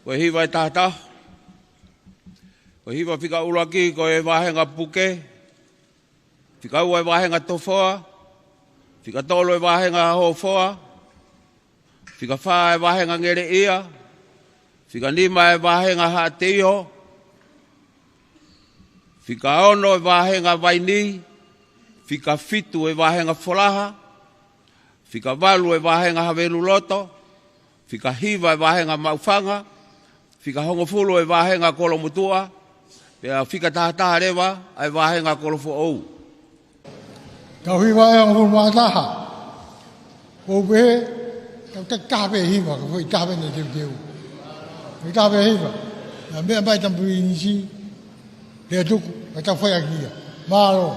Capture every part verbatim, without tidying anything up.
Ko e hiva ʻe tahataha. Ko e hiva fika ʻuluaki ko e vāhenga puke. Fika ua e vāhenga tofoa. Fika tolu e vāhenga hofoa. Fika fā e vāhenga ngeleʻia. Fika nima e vāhenga haʻateiho. Fika ono e vāhenga vaini. Fika fitu e vāhenga folaha. Fika valu e vāhenga haveluloto. Fika hiva e vāhenga maʻufanga. Fika hongofulu e vāhenga kolomutuʻa. Pea fika tahataha leva ʻa e vāhenga kolofoʻou. Tau hiva ʻe hongofulu mā taha. ʻOku pehē, tau taki taha pē hiva, ka foʻi taha pē ʻene teuteu. Foʻi taha pē hiva. Naʻa meʻa mai Tamapui Inisi, pea tuku, ka tau fai ʻaki ia. Mālō.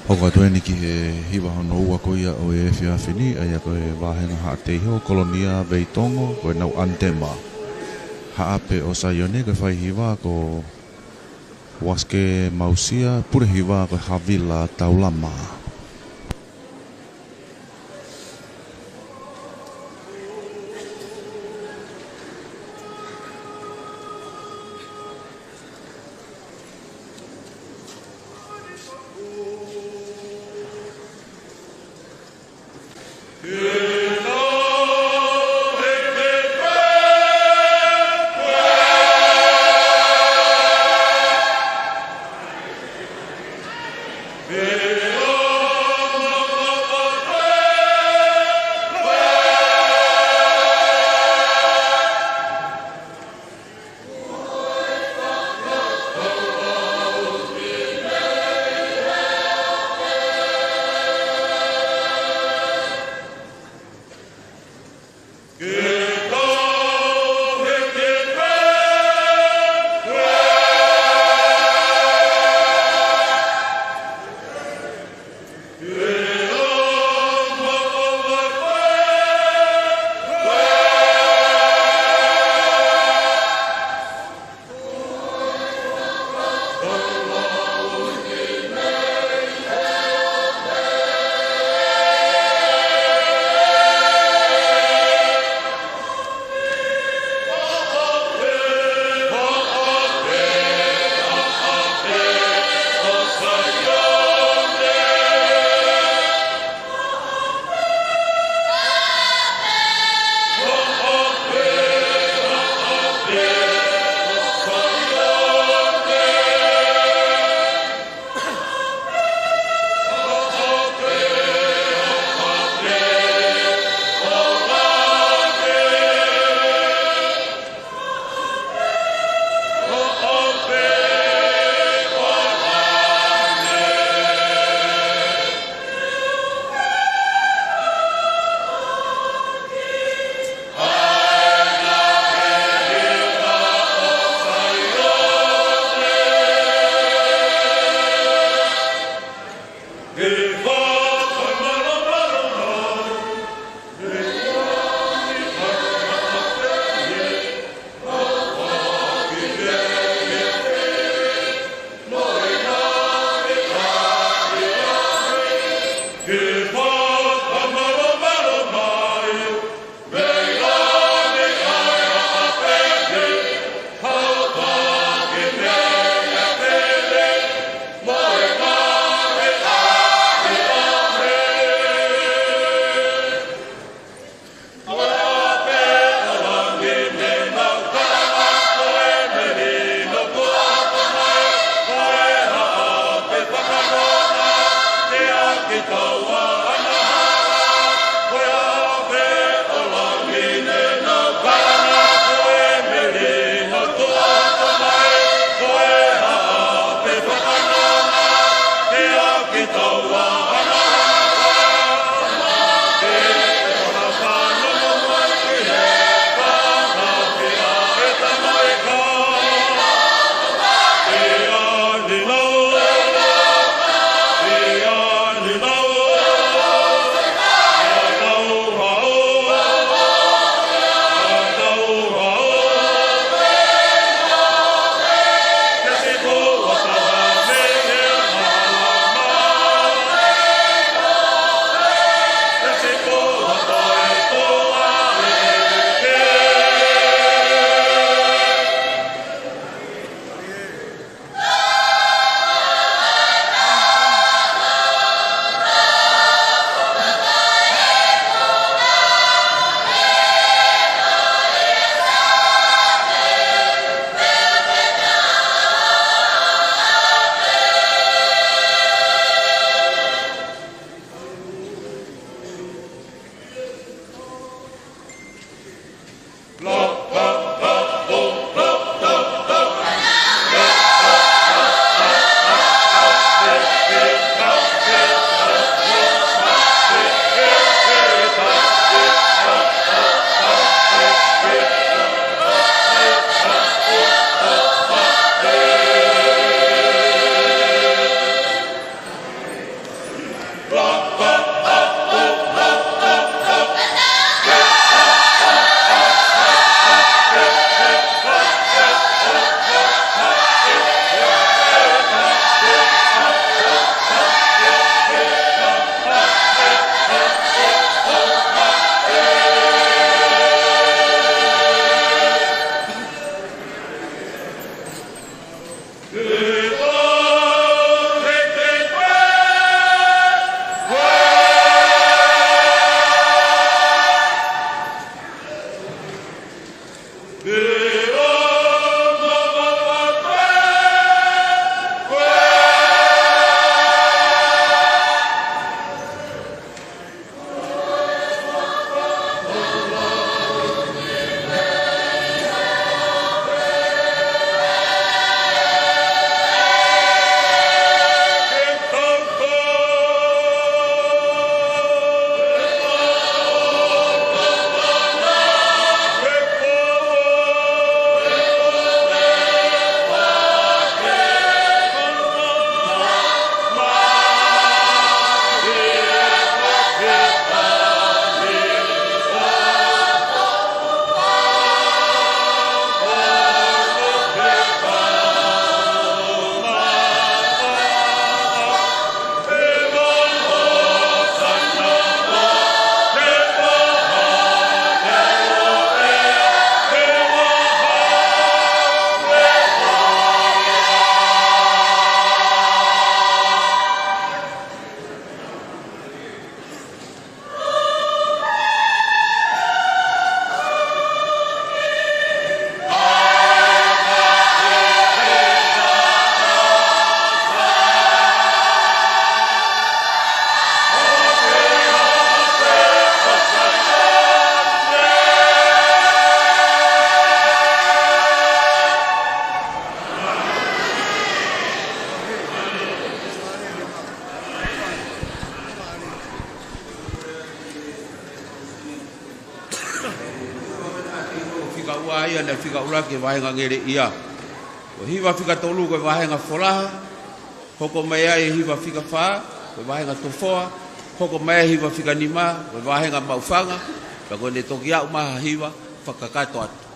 Hoko atu eni ki he hiva hono ua ko ia ʻo e efiafi ni, ʻa ia ko e vāhenga Haʻateiho, Kolonia, Veitongo, ko ʻenau ʻanitema. Haʻape ʻo Saione, ko e fai hiva ko Waske Mausia, pule hiva ko Havila Taulama. naʻe fika ʻuluaki e vāhenga Ngeleʻia. Ko e hiva fika tolu ko e vāhenga Folaha, hoko mai ai e hiva fika fā ko e vāhenga Tofoa, hoko mai ai e hiva fika nima ko e vāhenga Maʻufanga, pea ko ʻene toki aʻu mai ha hiva fakakakato atu.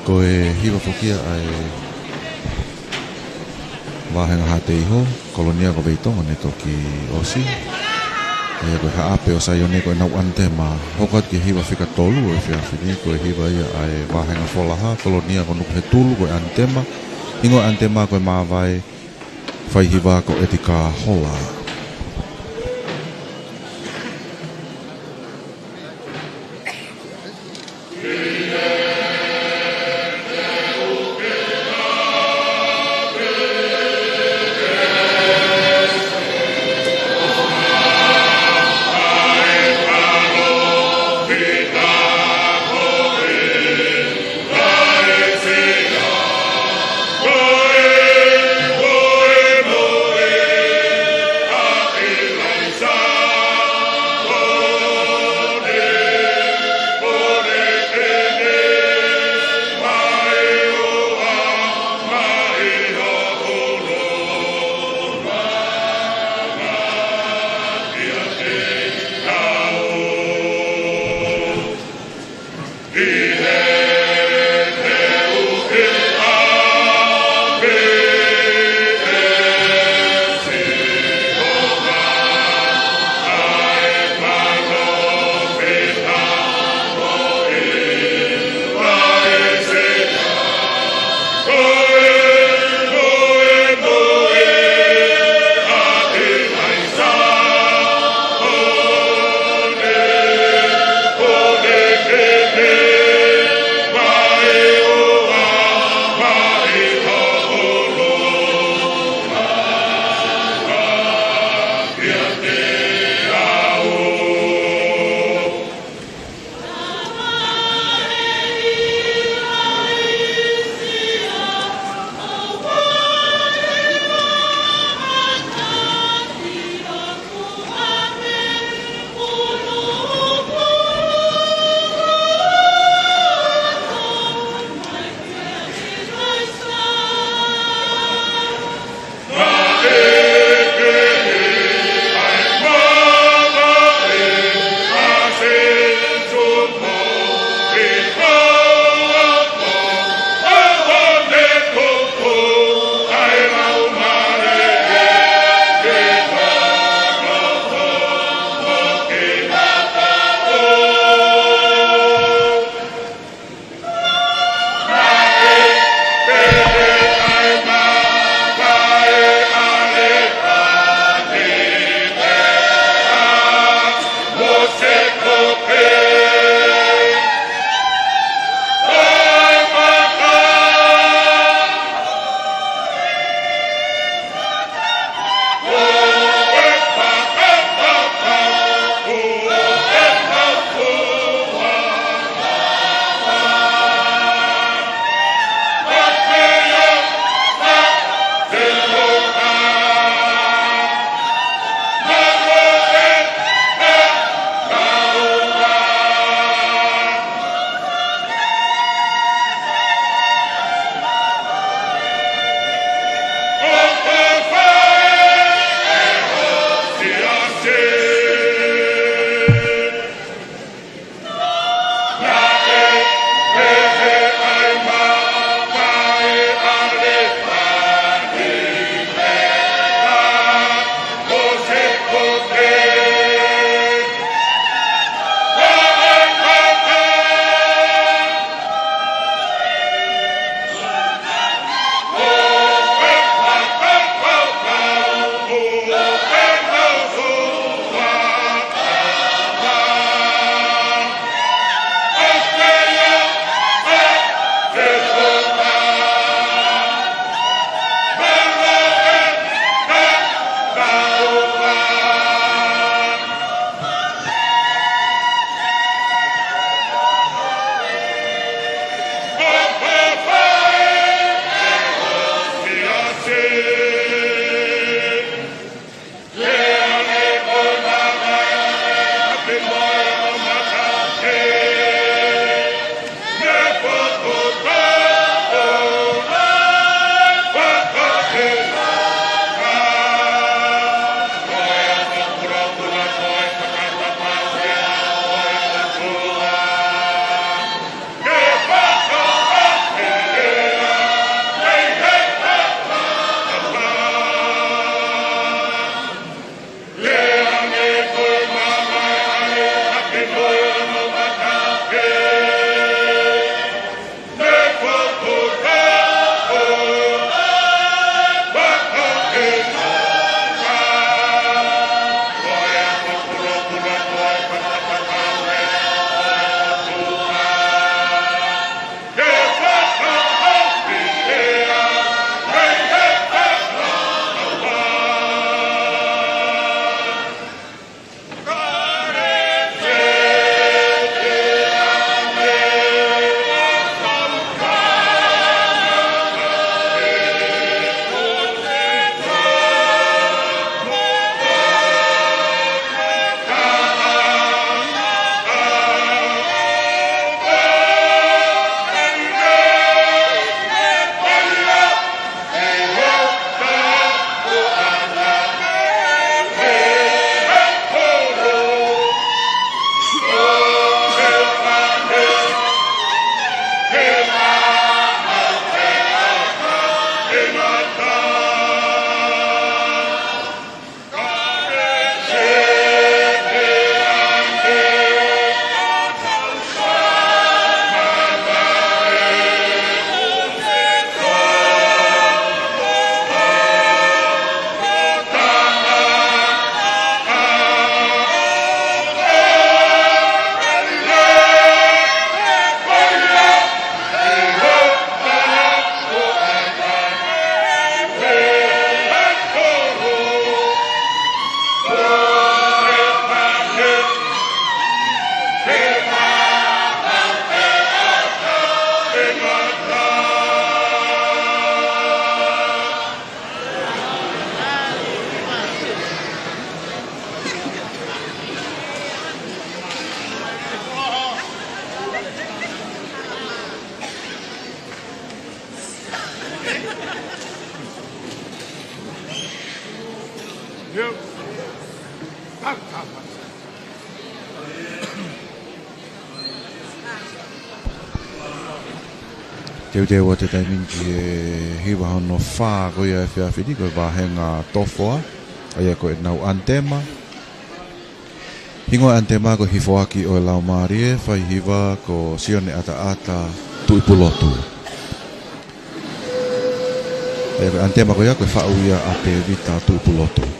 Ko e hiva foki ia ʻa e vāhenga Haʻateiho, Kolonia ko Veitonga ne toki ʻosi. ʻA ia ko e Haʻape ʻo Saione ko ʻenau ʻanitema, hoko atu ki he hiva fika tolu ʻo e efiafi ni, ko e hiva ia ʻa e vāhenga Folaha, Kolonia ko Nukuhetulu ko e ʻanitema. Hingoa e ʻanitema ko e Māvae, fai hiva ko ʻEtika Hola. Teuteu atu e taimi ni ki he hiva hono fā ko ia ʻo e efiafi ni, ko e vāhenga Tofoa, ʻa ia ko ʻenau ʻanitema. Hingoa ʻo e ʻanitema ko e Hifoaki ʻo e Laumālie, fai hiva ko Sione ʻAtaʻata Tuʻipulotu. ʻA ia ko e ʻanitema ko ia ko e Faʻu ia ʻa Tēvita Tuʻipulotu.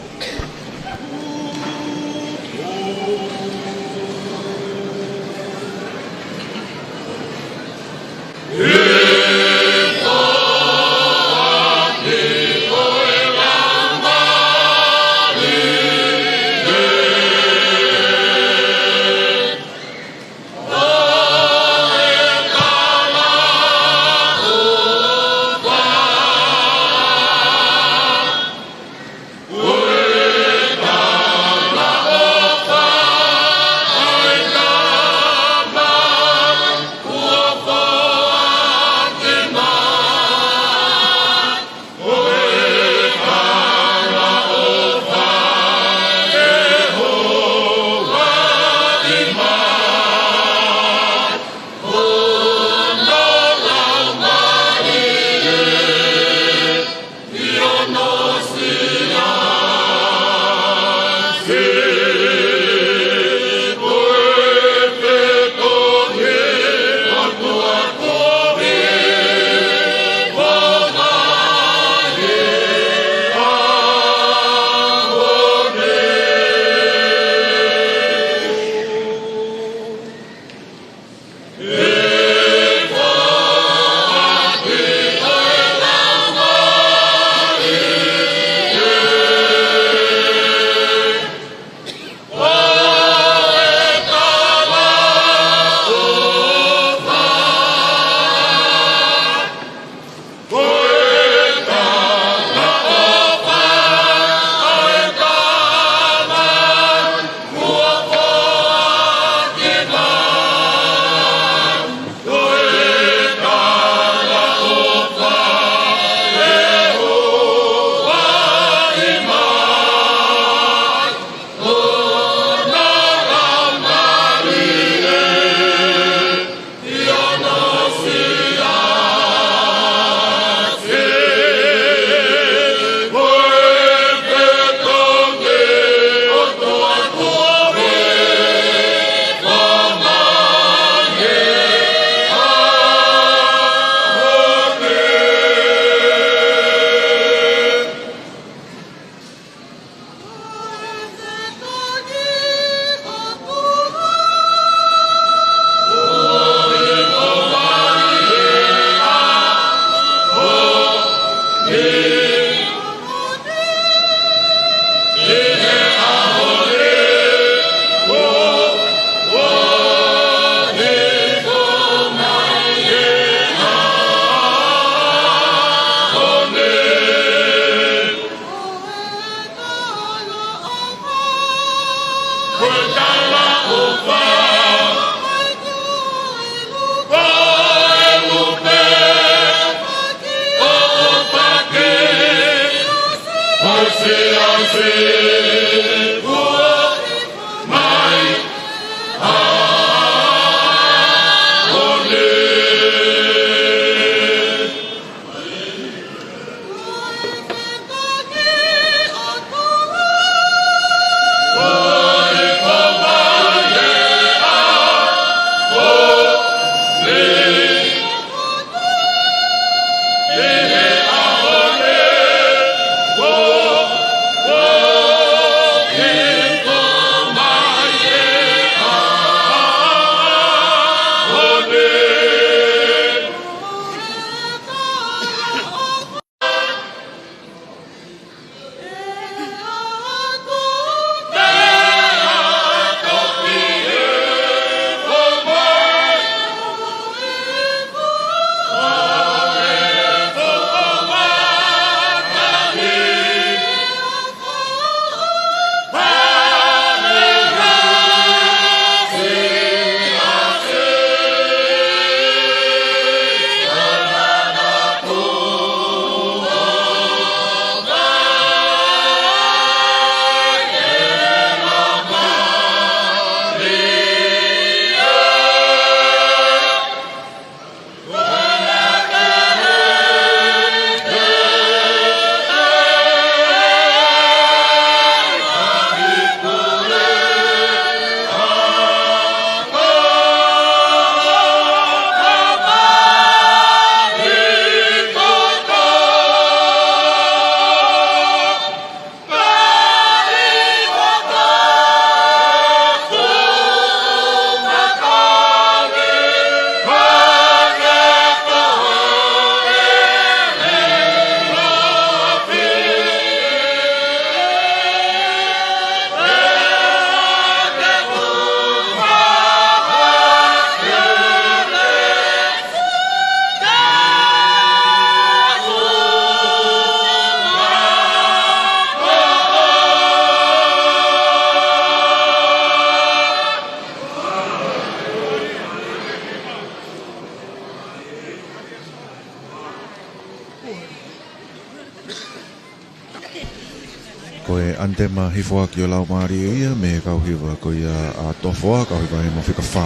Ko e ʻanitema Hifo ʻAki ʻo Laumālie ia mei he kau hiva ko ia ʻa Tofoa, kau hiva ʻe hongofulu mā fā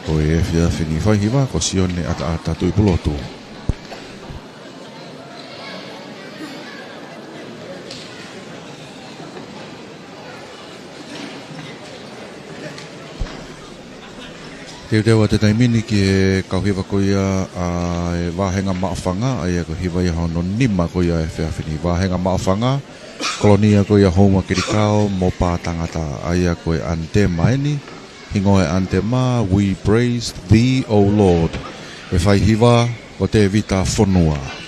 ʻo e efiafi ni. Fai hiva ko Sione ʻAtaʻata Tuʻipulotu. Teuteu atu he taimi ni ki he kau hiva ko ia ʻa e Vāhenga Maʻufanga, ʻa ia ko e hiva ia hono nima ko ia ʻo e efiafi ni. Vāhenga Maʻufanga, Kolonia ko ia Houma Kilikao mo Pātangata, ʻa ia ko e ʻanitema eni, hingoa e ʻanitema, We Praise Thee, O Lord. ʻE fai hiva ko Tēvita Fonua.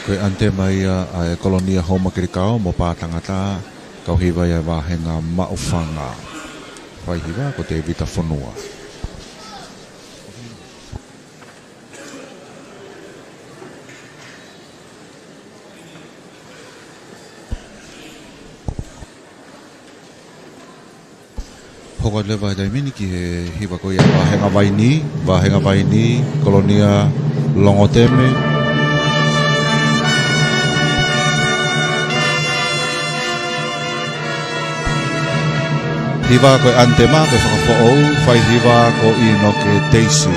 Ko e ʻanitema ia ʻa e Kolonia Houmakelikao mo Pātangata, kau hiva ia ʻa e vāhenga Maʻufanga. Fai hiva ko Tēvita Fonua. Hoko atu leva he taimi ni ki he hiva ko ia ʻa e vāhenga Vaini, vāhenga Vaini, Kolonia Longoteme. Hiva ko e ʻanitema, ko e fakafoʻou, fai hiva ko ʻInoke Teisi.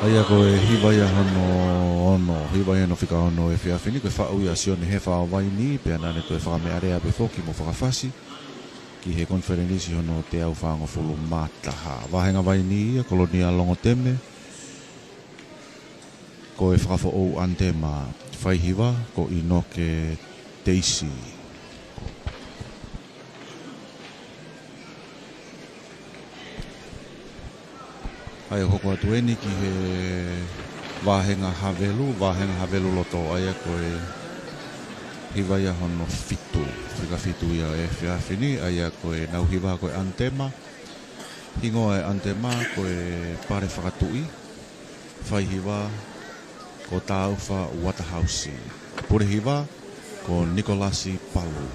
Ia ko e hiva ia hono ono, hiva ia hono fika ono ʻo e efiafi ni, ko e faʻu ia ʻa Sione Hefa ʻo Vaini, pea naʻa ne toe fakameʻalea pē foki mo fakafasi ki he konifelenisi hono teau fāngofulu mā taha. Vāhenga Vaini ia, Kolonia Longoteme, ko e fakafoʻou ʻanitema. Fai hiva ko ʻInoke Teisi. ʻA ia ʻoku hoko atu eni ki he vāhenga Havelu, vāhenga Havelu loto, ʻa ia ko e hiva ia hono fitu, fika fitu ia ʻo e efiafi ni, ʻa ia ko ʻenau hiva ko e ʻanitema, hingoa e ʻanitema ko e Pale Fakatuʻi, fai hiva ko Taufa Waterhouse, pule hiva ko Nikolasi Palu.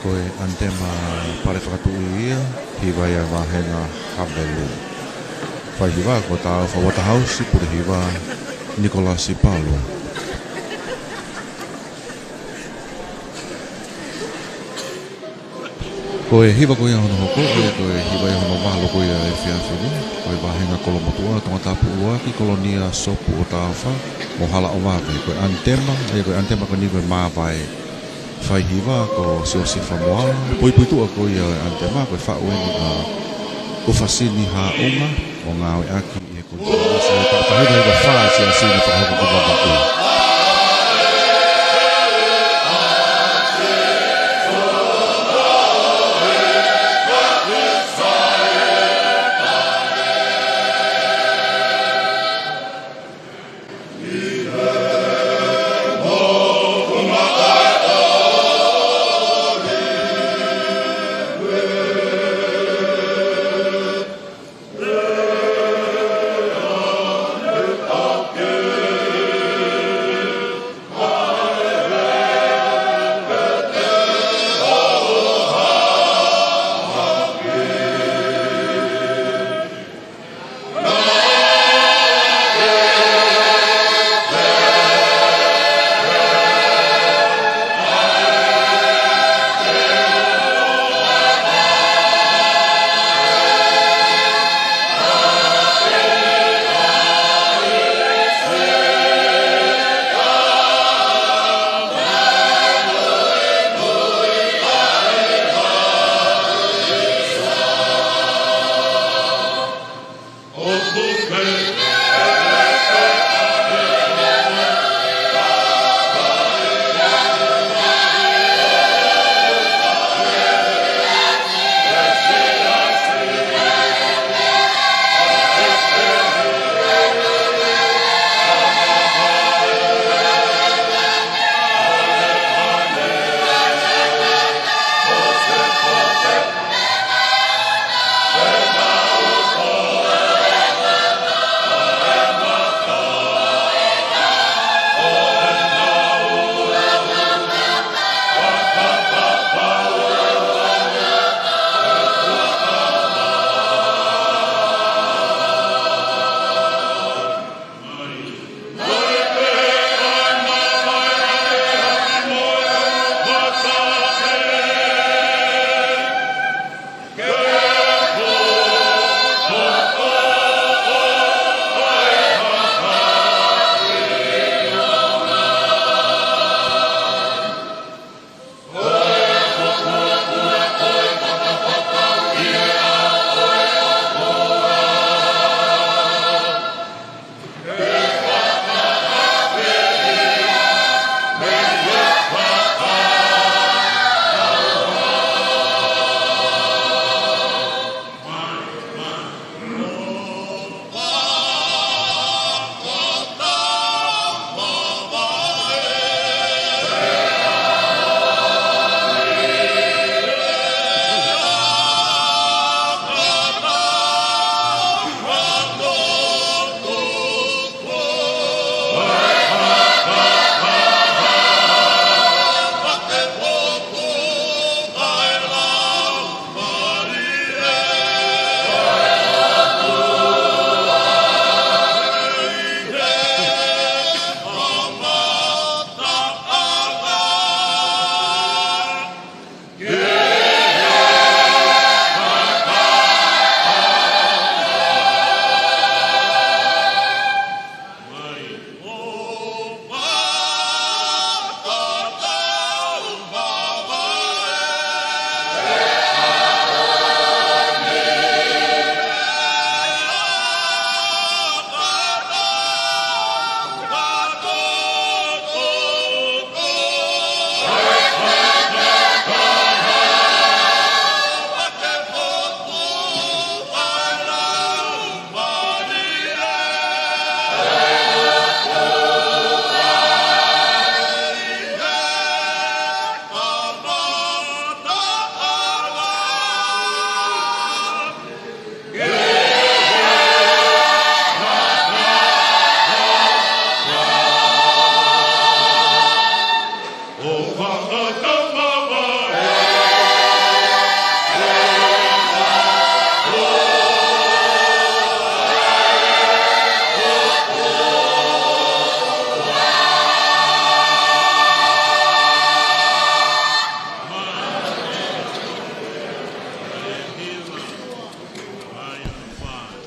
Ko e ʻanitema pale fakatuʻi ia, hiva ia ʻa e vāhenga Havelu. Fai hiva ko Tāufa Waterhouse, pule hiva Nikolasi Palu. Ko e hiva ko ia hono hoko, ʻa ia ko e hiva ia hono valu ko ia ʻo e efiafi ni. Ko e vāhenga Kolomotuʻa, Tongatapu ʻUluaki, Kolonia, Sopu ʻo Tāufa, mo Hala ʻo Vave. Ko e ʻanitema, ʻa ia ko e ʻanitema ko eni ko e Māvae. Fai hiva ko Siosefa Moala, puipuituʻa ko ia ʻo e ʻanitema, ko e faʻu eni ʻa ʻUfasini Haʻunga, ʻo ngāueʻaki ʻi he Kolonia. Ko e taha hiva hiva fā Siasi naʻe fakahoko ki Vavaʻu.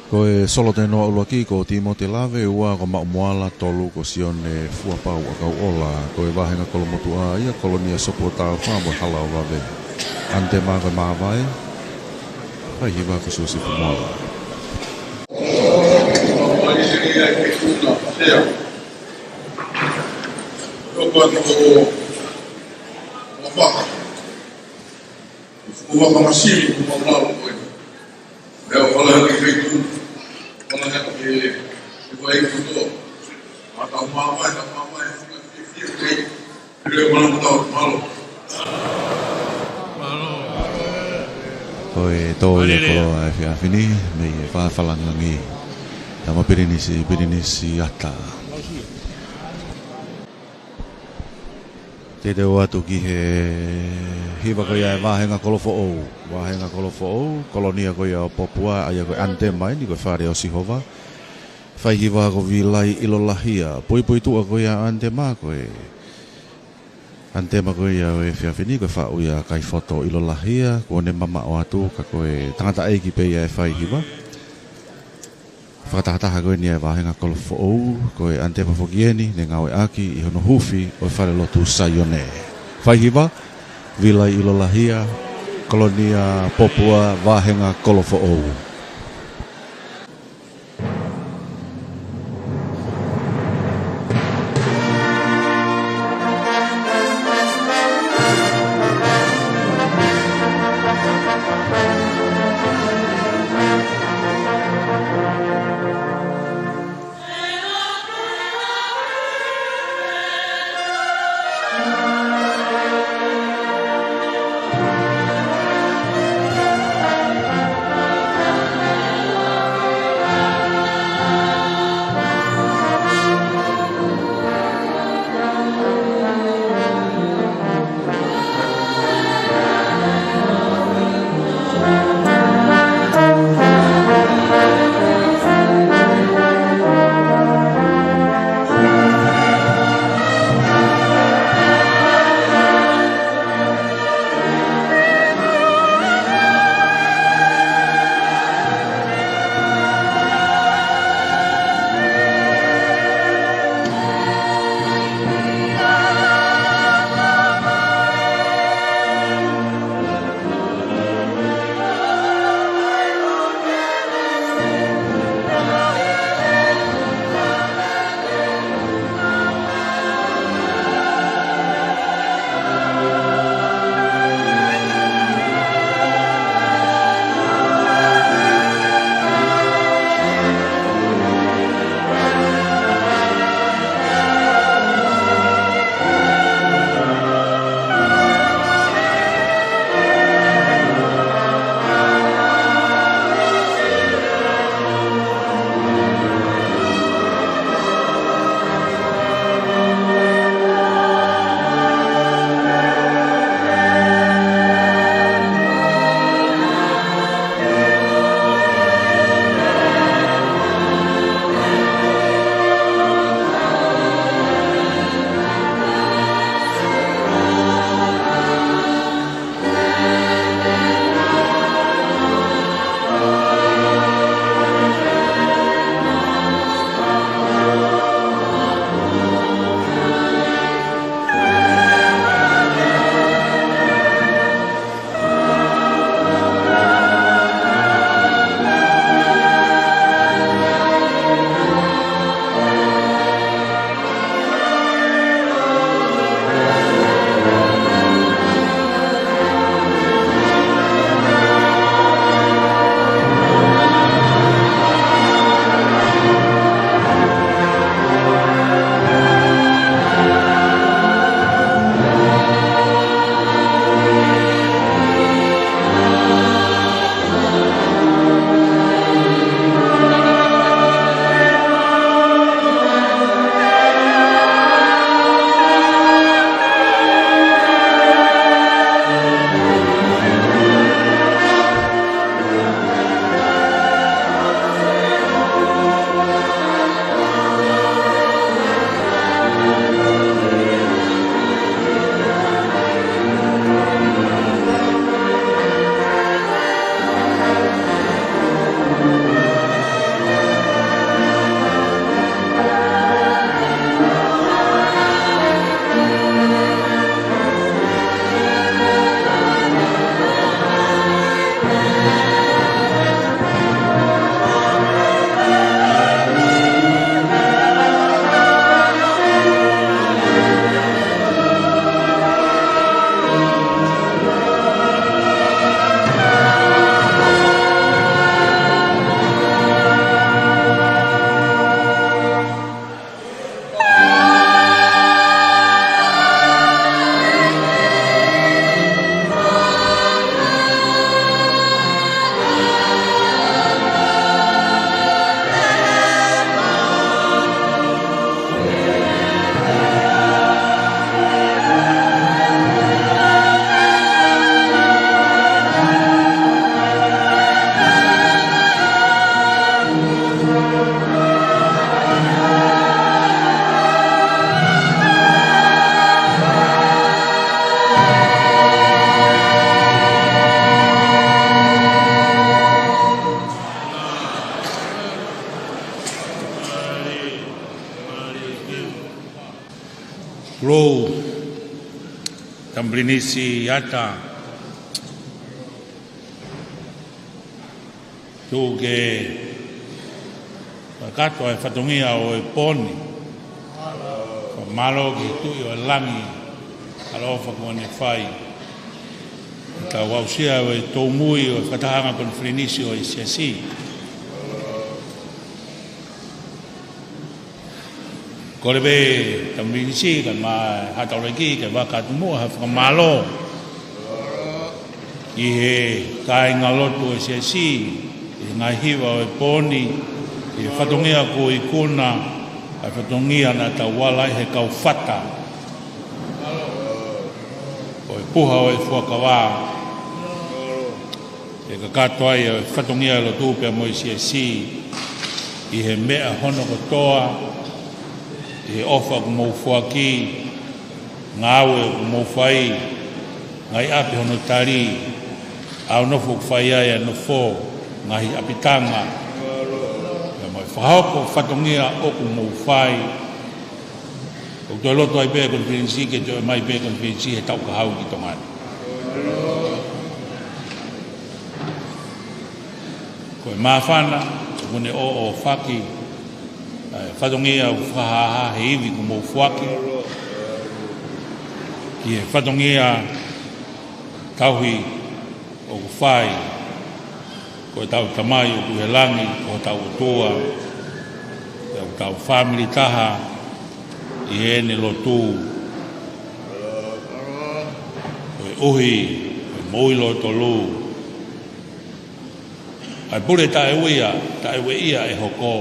Ko e Solotenoa ʻuluaki ko Tīmote Lave, ua ko Maʻumoala, tolu ko Sione Fuapau ʻAkauʻola. Ko e vāhenga kolomotuʻa ia, Kolonia Sopu ʻo Taufa mo e Hala ʻo Vave. ʻAnitema ko e Māvae, faihiva ko Siosifa Moala. Ko e tō ia e koloa ʻo e efiafi ni, mei he fā falangangi. Tama Pilinisi, Pilinisi ʻAta. Teuteu atu ki he hiva ko ia e vāhenga kolo foʻou. Vāhenga kolo foʻou, Kolonia ko ia ʻo Popua, ʻa ia ko e ʻanitema eni, ko e Fale ʻo Sihova. Faihiva ko Vilai ʻIlolahia. Puipuituʻa ko ia ʻanitema ko e ʻanitema ko ia ʻo e efiafi ni, ko e faʻu ia ʻa Kaifoto ʻIlolahia, kuo ne mamaʻo atu, ka ko e tangataʻeiki pē ia ʻe faihiva. Fakatahataha ko eni ʻa e vāhenga kolo foʻou, ko e ʻanitema foki eni, ne ngāueʻaki ʻi hono huufi ʻo e Falelotu Saione. Faihiva, Vilai ʻIlolahia, Kolonia Popua, vāhenga kolo foʻou. Pilinisi Ata, tuku ke fakakakato ʻa e fatongia ʻo e pō ni. Fakamālō ki he Tuʻi ʻo e langi, ʻaloʻofa kuo ne fai. Tau aʻusia ʻa e tōmui ʻo e fakatahaʻanga konifelenisi ʻo e Siasi. Kole pē Tama Pilinisi, kae ʻumaʻā e Haʻa Taulaʻeiki, ke fakakakato muʻa ha fakamālō ki he kāingalotu ʻo e Siasi, ʻi he ngaahi hiva ʻo e pō ni, ʻi he fatongia kuo ikuna, ʻa e fatongia naʻa tau ala ai he kau fata ʻo e puha ʻo e fuakava. ʻE kakato ai ʻa e fatongia ʻo e lotu pea mo e Siasi, ʻi he meʻa hono kotoa, ʻi he ʻofa ʻoku mou foaki, ngāue ʻoku mou fai, ngaahi ʻapi hono tali, ʻa e nofo ʻoku fai ai ʻa e nofo, ngaahi ʻapitanga, pea mo e fakahoko fatongia ʻoku mou fai. ʻOku toe loto ai pē konifelenisi ke toe ʻomai pē konifelenisi he taʻu kahaʻu ki Tonga ni. Ko e māfana ʻoku ne ʻoʻofaki ʻa e fatongia ʻoku fakahāhā he ivi ʻoku mou foaki, ki he fatongia tauhi ʻoku fai. Ko ʻetau Tamai ʻoku ʻi he langi, ko hotau ʻOtua, pea ʻoku tau fāmili taha ʻi heʻene lotu. Koeʻuhi ko e moʻui lōtolu, ʻa e pule taʻeueʻia, taʻeueʻia ʻe hoko,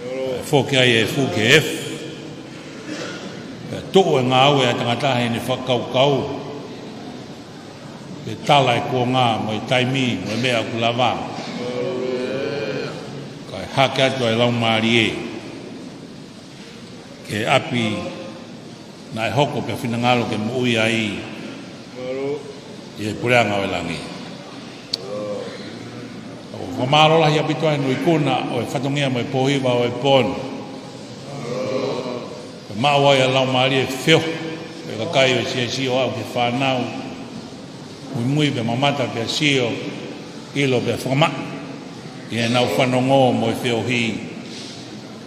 ʻe foki ai e fuʻu ki he efu, pea tuʻu e ngāue ʻa e tangata heʻene fakakaukau, ke tala e kuonga mo e taimi mo e meʻa ʻoku lava, kae hake atu ʻa e laumālie ki he ʻapi naʻe hoko pea finangalo ke moʻui ai ʻi he puleʻanga ʻo e langi. ʻOku fakamālō lahi ʻaupito ai hono ikuna ʻo e fatongia mo e pōhiva ʻo e pō ni. Pea maʻu ai ʻa e laumālie feohi ʻo e kakai ʻo e Siasi ʻo aʻu ki he fānau, muimui pea mamata pea sio, ʻilo pea fakamaʻa ʻi heʻenau fanongo mo e feohi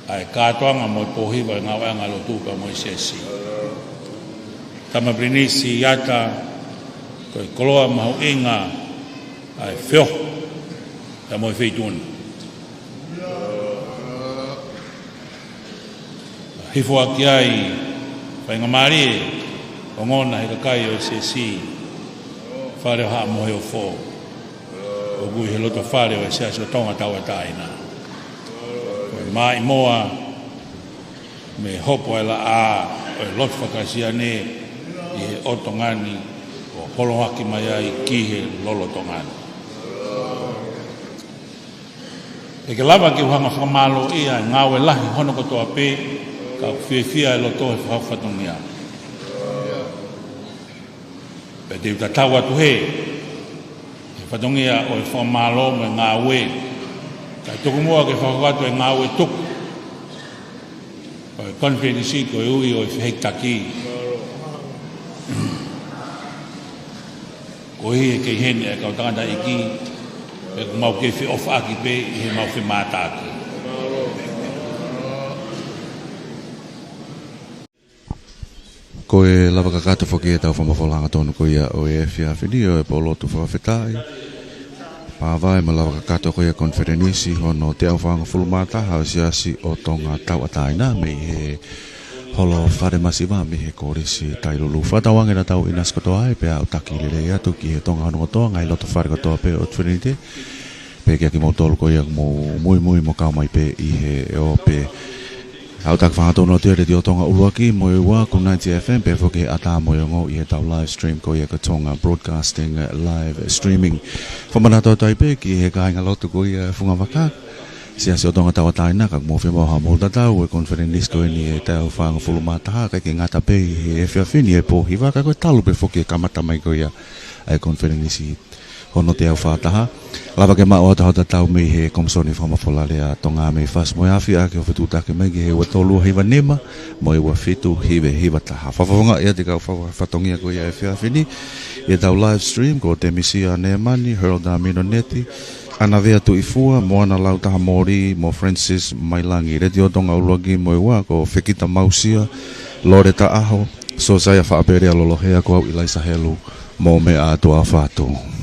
ʻa e kātoanga mo e pōhiva ʻo e ngāueʻanga lotu pea mo e Siasi. Tama Pilinisi Ata, ko e koloa mahuʻinga ʻa e feohi pea mo e feituʻu ni. Hifo ʻaki ai faingamālie ʻo ongona he kakai ʻo e Siasi, Fale ʻo Haʻa Moheofo, ʻoku ʻi he loto fale ʻo e Siasi ʻo Tonga Tauʻatāina. Ko e maʻimoa mei he hopo ʻa e laʻā ʻo e lotu faka-Kalisitiane ʻi he ʻotu Tonga ni, ʻo holoaki mai ai ki he lolotonga ni. ʻE ke lava ke u hanga fakamālōʻia ʻa e ngāue lahi hono kotoa pē, ka ʻoku fiefia e loto he fakafatongia. Pea te u tatau atu he, he fatongia ʻo e fakamālō mo e ngāue, kae tuku muʻa ke fakahoko atu e ngāue tuku ʻo e konifelenisi koeʻuhi ʻo e fehikitaki. Koeʻuhi he kei heni e kau tangataʻeiki, pea ʻoku mau kei feʻofaʻaki pē ʻi heʻemau femātaaki. Ko e lava kakato foki ʻetau fakamafola hangatonu ko ia ʻo e efiafi ni ʻo e pōlotu fakafetaʻi. Pāvae mo e lava kakato ko ia e konifelenisi hono teau fāngofulu mā taha ʻo e Siasi ʻo Tonga Tauʻatāina mei he holo fale masiva mei he Kolisi Tailulu. Fakatauange naʻa tau ʻinasi kotoa ai pea aʻutaki lelei atu ki he Tonga hono kotoa, ngaahi loto fale kotoa pē ʻo e ʻOtu Filiniti. Pea kia kimoutolu ko ia ʻoku mou muimui mo kau mai pē ʻi he ope. Aʻutaki fakahangatonu atu ʻa e Letiō Tonga ʻUluaki mo e Ua, ko e ninety F M, pea foki he ʻatā mo e ongo ʻi heʻetau live stream ko ia ko e Tonga Broadcasting Live Streaming. Fakamanatu atu ai pē ki he kāingalotu ko ia Fungavaka, Siasi ʻo Tonga Tauʻatāina, ka ʻoku mou fiemaʻu haʻamou tatau e konifelenisi ko eni ʻe teau fāngofulu mā taha, ʻikai ke ngata pē ʻi he efiafi ni ʻi he pōhiva ka ko e talu pē foki e kamata mai ko ia ʻa e konifelenisi. hono teau fā taha. Lava ke maʻu ʻa e taha tatau mei he Komisoni Fakamafola Lea Tonga mei Fasi mo e afi ʻa ke o fetuʻutaki mai ki he ua tolu hiva nima mo e ua fitu hiva hiva taha. Fakafofongaʻi atu e kau fa-, fatongia ko ia ʻi he efiafi ni ʻi heʻetau live stream, ko Temisia Nemani, Harold Amino Neti, ʻAnavea Tuʻifua, Moana Lautaha Moli, mo Francis Mailangi. Letiō Tonga ʻUluaki mo e Ua, ko Fekita Mausia, Loreta ʻAho, Sosaia Faʻapelea Lolohea, ko au ʻIlaisa Helu, mou meʻa atu ā ʻofa atu.